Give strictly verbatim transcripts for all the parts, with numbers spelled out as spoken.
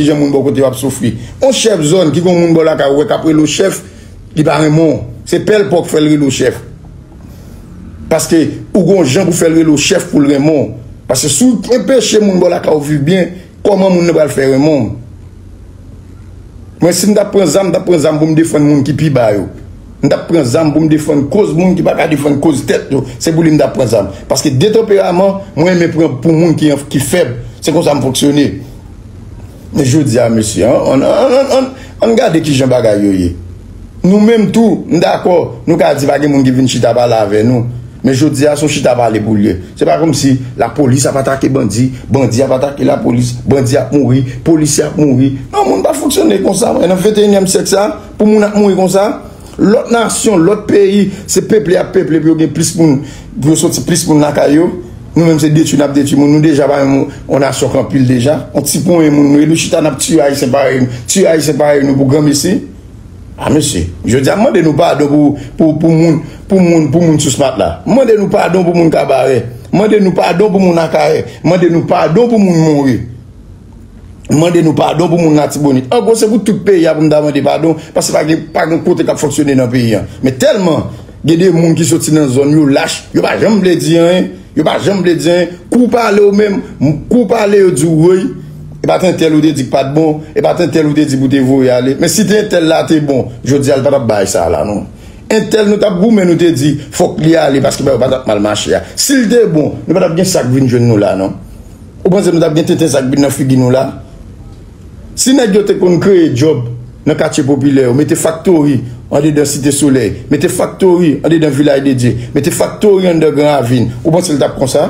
jan moun bò kote w ap soufri. On chèf zòn ki gon moun bò lakay ou wè k ap rele w chèf, li pa renmen w. Se pè l pa w k fè l rele w chèf. Paske ou gon jan pou fè l rele w chèf pou l renmen w. Paske si w anpeche moun bò lakay ou viv byen, kòman moun nan pral fè renmen w? Mwen, si m t ap pran zam, m t ap pran zam pou m defann moun ki pi ba yo. M t ap pran zam pou m defann koz moun ki pa ka defann koz tèt yo. Se pou li m t ap pran zam. Paske de tanperaman, mwen renmen pran pou moun ki, ki fèb. Se konsa m fonksyone. Men jodi a, mesye, an, an, an gade kijan bagay yo ye. Nou menm tou, m dakò, nou ka di pa gen moun ki vin chita pale avè nou. Men jodi a, se yon chita pale pou l ye. Se pa kòmsi lapolis ap atake bandi, bandi ap atake lapolis, bandi ap mouri, polisye ap mouri. Non, moun pa fonksyone konsa, mwen. Nan venteyinyèm syèk sa, pou moun ap mouri konsa, lòt nasyon, lòt peyi, se peple ap peple pou yo gen plis moun, pou yo soti plis moun lakay yo. Nou menm se detwi n ap detwi moun. Nou deja pa menm yon nasyon k anpil deja. Yon ti ponyen moun nou ye. Nou chita n ap tiye Ayisyen parèy nou. Tiye Ayisyen parèy nou pou granmesi. A mesye, jodi a m mande nou padon pou, pou, pou moun, pou moun, pou moun sou smat la. M mande nou padon pou moun kabarè. M mande nou padon pou moun Akayè. M mande nou padon pou moun Monre. M mande nou padon pou moun Latibonit. An gwo, se pou tout peyi a pou m ta mande padon, paske pa gen, pa gen kote k ap fonksyone nan peyi a. Men tèlman gen de moun ki soti nan zòn yo lach, yo pa janm vle di anyen, yo pa janm vle di anyen. Kou w pale w menm, kou w pale yo di w woy, e pa t entèl ou te di k pa t bon, e pa t entèl ou te di pou te voye ale. Men si te entèl la te bon, jodi a l pa t ap bay sa la non. Entèl nou t ap goumen, nou te di fòk li ale paske bagay yo pa t ap mal mache a. Si l te bon, nou pa t ap gen sa k vin jwenn nou la non. Ou panse nou t ap gen tenten sa k vin nan figi nou la? Si nèg yo te konn kreye djòb nan katye popilè yo, mete faktori andedan Site Solèy, mete faktori andedan Vilaj de Dye, mete faktori anndan Gran Ravin, ou panse l t ap konsa?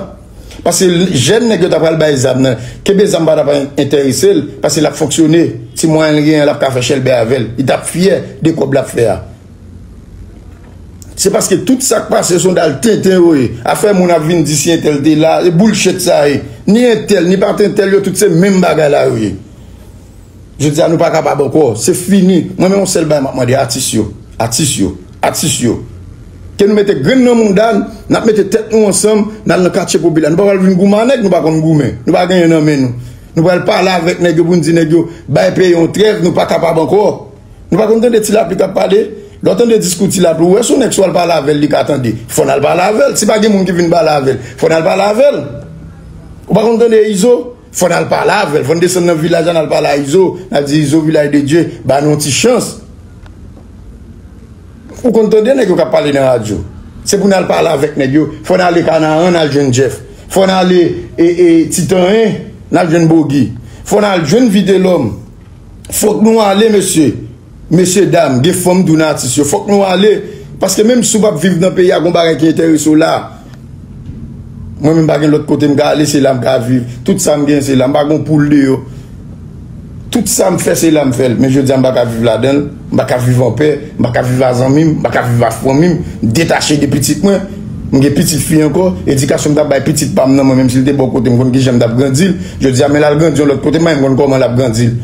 Paske jèn nèg yo ta pral bay zam nan, kenbe zam pa ta pral enterese l, paske l ap fonksyone, ti mwayen l genyen l ap ka fè chèlbè avè l, li t ap fyè de kòb l ap fè a. Se paske tout sa k pase se yon dal tenten yo ye. Afè moun ap vin di si entèl te la, e bullshit sa ye. Ni entèl, ni pa t entèl, yo tout se menm bagay la yo ye. Jodi a nou pa kapab ankò, se fini. Mwen men yon sèl bagay m ap mande atis yo, atis yo, atis yo. Ke nou mete grenn nan mouda n, n ap mete tèt nou ansanm, n al nan katye popilè. Nou pa pral vin goumen a nèg, nou pa konn goumen. Nou pa genyen nan men nou. Nou pral pale avèk nèg yo pou n di nèg yo bay peyi yon trèv, nou pa kapab ankò. Nou pa konn tande Ti Lapli k ap pale? Lè w tande diskou Ti Lapli, ou wè se yon nèg si w al pale avè l, li ka tande. Fò n al pale avè l. Si pa gen moun ki vin pale avè l, fò n al pale avè l. Ou pa konn tande Izo? Fò n al pale avè l. Fò n desann nan vilaj la, n al pale a Izo. N al di, Izo, Vilaj de Dye, ba nou yon ti chans. Ou konn tande nèg yo k ap pale nan radyo. Se pou n al pale avèk nèg yo. Fò n ale Kanaran, n al jwenn Jeff. Fò n ale e, e, Titanyen, n al jwenn Bogi. Fò n al jwenn Vitelòm. Fòk nou ale, mesye. Mesye dam, gen fanm tou nan atis yo. Fòk nou ale. Paske menm si w p ap viv nan peyi a, gon bagay ki enterese w la. Mwen menm pa gen lòt kote m ka ale, se la m ka viv. Tout sa m gen, se la. M pa gon poul deyò. Tout sa m fè, se la m fè l. Men jodi a, m pa ka viv ladan l. M pa ka viv anpè. M pa ka viv a zanmi m. M pa ka viv a fanmi m. M detache de pitit mwen. M gen pitit fi ankò. Edikasyon m t ap bay pitit pa m nan, mwen menm si l te bò kote m, konn kijan m t ap grandi l. Jodi a, men l al grandi yon lòt kote, m pa menm konn kòman l ap grandi l.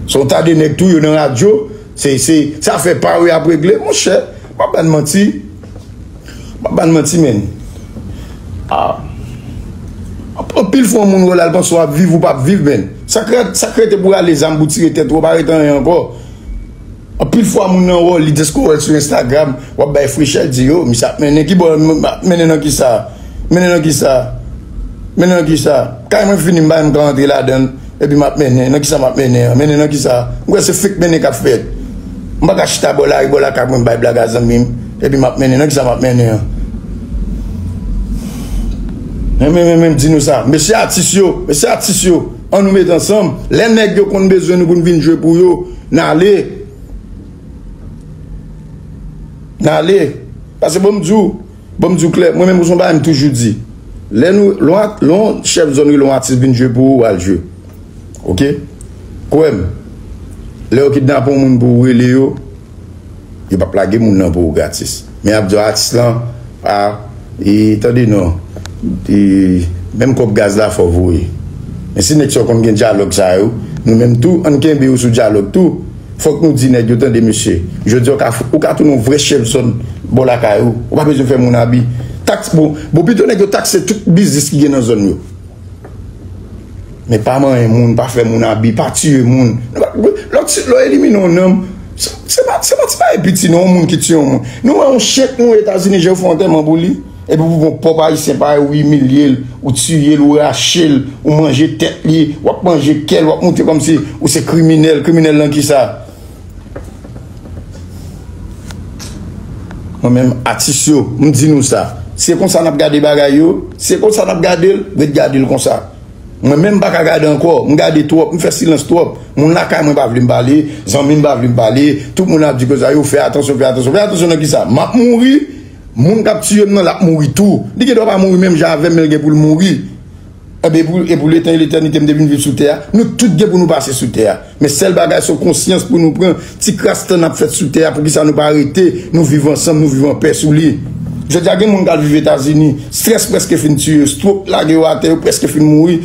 Se yon ta de nèg tou, yo nan radyo. Se, se, se afè pa yo y ap regle, monchè. M ap ba n manti. M ap ba n manti, menn. Ah. Anpil fwa, yon moun wè l al panse w ap viv, ou p ap viv, menn. Sa k rete, sa k rete pou rale zam pou tire tèt ou, ou pa rete anyen ankò. Anpil fwa, moun nan wè w, li deske w wè l sou Instagram, w ap bay frechè, l di, yo, misye ap mennen, ki bò, m ap mennen nan kisa? Mennen nan kisa? Mennen nan kisa? Kay mwen fini, m pa menm ka antre ladan l. Epi m ap mennen, nan kisa m ap mennen an? Mennen nan kisa? M kwè se fake mennen k ap fèt. M pa ka chita bò lari, bò lakay mwen, m bay blag a zanmi m, epi m ap mennen, nan kisa m ap mennen an? Men, men, men, men, m di nou sa, mesye atis yo, mesye atis yo, ann nou met ansanm. Lè nèg yo konn bezwen nou pou n vin jwe pou yo, n ale. N ale. Paske bon m di w, Bon, m di w klè, mwen menm, ou se yon bagay m toujou di. Lè nou, lè yon at-, lè yon chèf zòn rele yon atis vin jwe pou ou, ou al jwe. Oke? Kwè m, lè yo kidnape yon moun pou ou rele yo, yo p ap lage moun nan pou ou gratis. Men y ap di w atis lan, a, e, tande non, e, menm kòb gaz la fò w voye. Men si nèg sa yo konn gen dyalòg sa yo, nou menm tou, ann kenbe yo sou dyalòg tou. Fòk nou di nèg yo, tande mesye, jodi a ou ka, ou ka tounen yon vrè chèf zòn bò lakay ou. Ou pa bezwen fè moun abi. Taks, bon, bon, pito nèg yo takse tout biznis ki gen nan zòn yo. Men pa manyen moun, pa fè moun abi, pa tiye moun. Lè w elimine yon nanm, se pa ti bagay piti non, yon moun ki tiye yon moun. Nou wè yon chen k mouri Etazini, jan yo fè antèman pou li. Epi pou gon pòp ayisyen parèy ou imilye l, ou tiye l, ou rache l, ou manje tèt li, w ap manje kè l, w ap montre kòmsi ou se kriminèl. Kriminèl nan kisa? Mwen menm, atis yo, m di nou sa. Se konsa n ap gade bagay yo, se konsa n ap gade l, ret gade l konsa. Mwen menm m pa ka gade ankò, m gade twòp, m fè silans twòp. Moun lakay mwen pa vle m pale, zanmi m pa vle m pale, tout moun ap di konsa yo fè atansyon, fè atansyon, fè atansyon nan kisa? M ap mouri, moun k ap tiye m nan l ap mouri tou. Li gen dwa pa mouri menm jan avè m, men l gen pou l mouri. Enben, e pou, e pou letan e letènite m te vin viv sou tè a, nou tout gen pou nou pase sou tè a. Men sèl bagay se yon konsyans pou nou pran, ti kras tan n ap fèt sou tè a, poukisa nou pa rete, nou viv ansanm, nou viv anpè sou li. Jodi a gen moun k al viv Etazini, strès prèske fin tiye yo, stroke lage yo atè, yo prèske fin mouri.